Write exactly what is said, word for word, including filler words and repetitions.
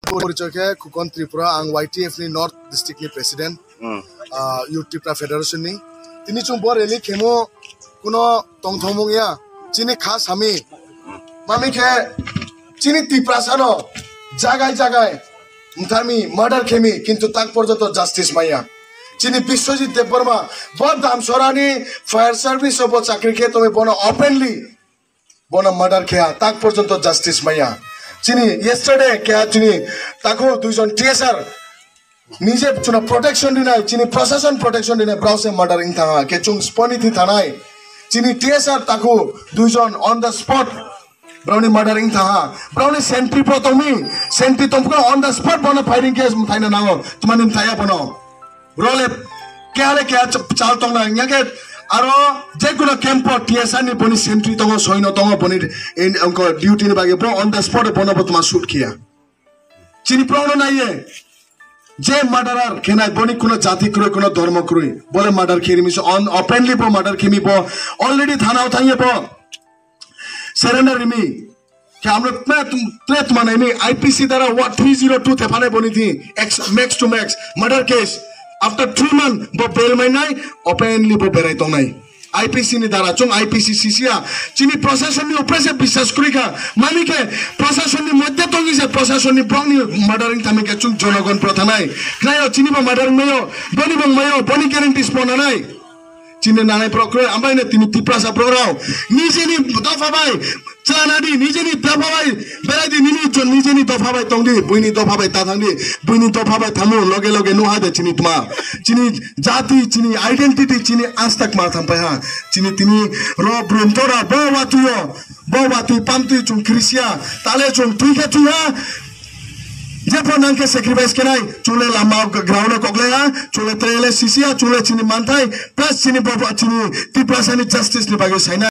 Porichoi khe Khukon Tripura, ang Y T F ni North District ni President, Hmm. ah, Youth Tripura Federation ni. Tini chwng bo rally khemo kuno tongthokmung ya, chini kha sami. Mami khe chini Tiprasa no jagai jagai mthami murder khemi kintu tak porjonto justice maya. Chini Biswajit Debbarma bo Damsora ni fire service o bo chakri khe tongwi bono openly bono murder kheya, tak porjonto justice maya. Chini yesterday kheya chini takhu duijon T S R nije chuna protection dinai, chini proshashan protection dinai, brao se murder wng thangha, khe chwng sponi thi thanai. Chini T S R takhu duijon on the spot brao ni murder wng thangha, brao ni sentry bo tongmi, sentry tongphuru on the spot bono firing khe mthaina nango, tmani mthaya bono. Role keha le keha ch-, chal tongna, hingya khe aro je kuno camp o T S R ni boni sentry tongo, soino tongo, boni in, onko duty ni bagwi bo on the spot bono bo tma shoot khiya. Chini prong no naiye, je murderer khenai boni kuno jati kroi, kuno dhormo kroi, bole murder khiri miso on openly bo murder khimi bo already thana o thangye bo. Surrender rimi. Khe amro tle tum-, tle tuma naimi I P C dara wa three zero two tephane boni di ex-, max to max murder case. After three month bo bail mainai, openly bo berai tongnai. I P C ni dara, chwng I P C sisiya, chini proshashan ni upre se biswas kwrwi kha. Mami khe proshashan ni moddhe tongwi se proshashan ni bongni murder wng thangwi khe chwng jonogon pro thanai. Khlaio chini bo murder wngmaio, boni bo wngmaio, boni guarantees bo nanai. Chini nanai borok kwrwi, ambai no tini Tiprasa borok rok nijeni dopha bai chana di, nijeni dopha bai berai di, nini jon nijeni dopha bai tong di, buini dopha bai ta thang di, buini dopha bai thamu loge loge nuha de chini tma, chini jati, chini identity, chini astak ma tham pai ha, chini tini ro brum tora bo watuyo, bo watui pamtui chung krisia, tale chung tui khe tui ha, jepho nang khe sacrifice khenai, chule lama ground o koklai ha, chule trele sisia, chule chini manthai, plus chini bobo, chini Tiprasa ni justice ni bagwi sainai.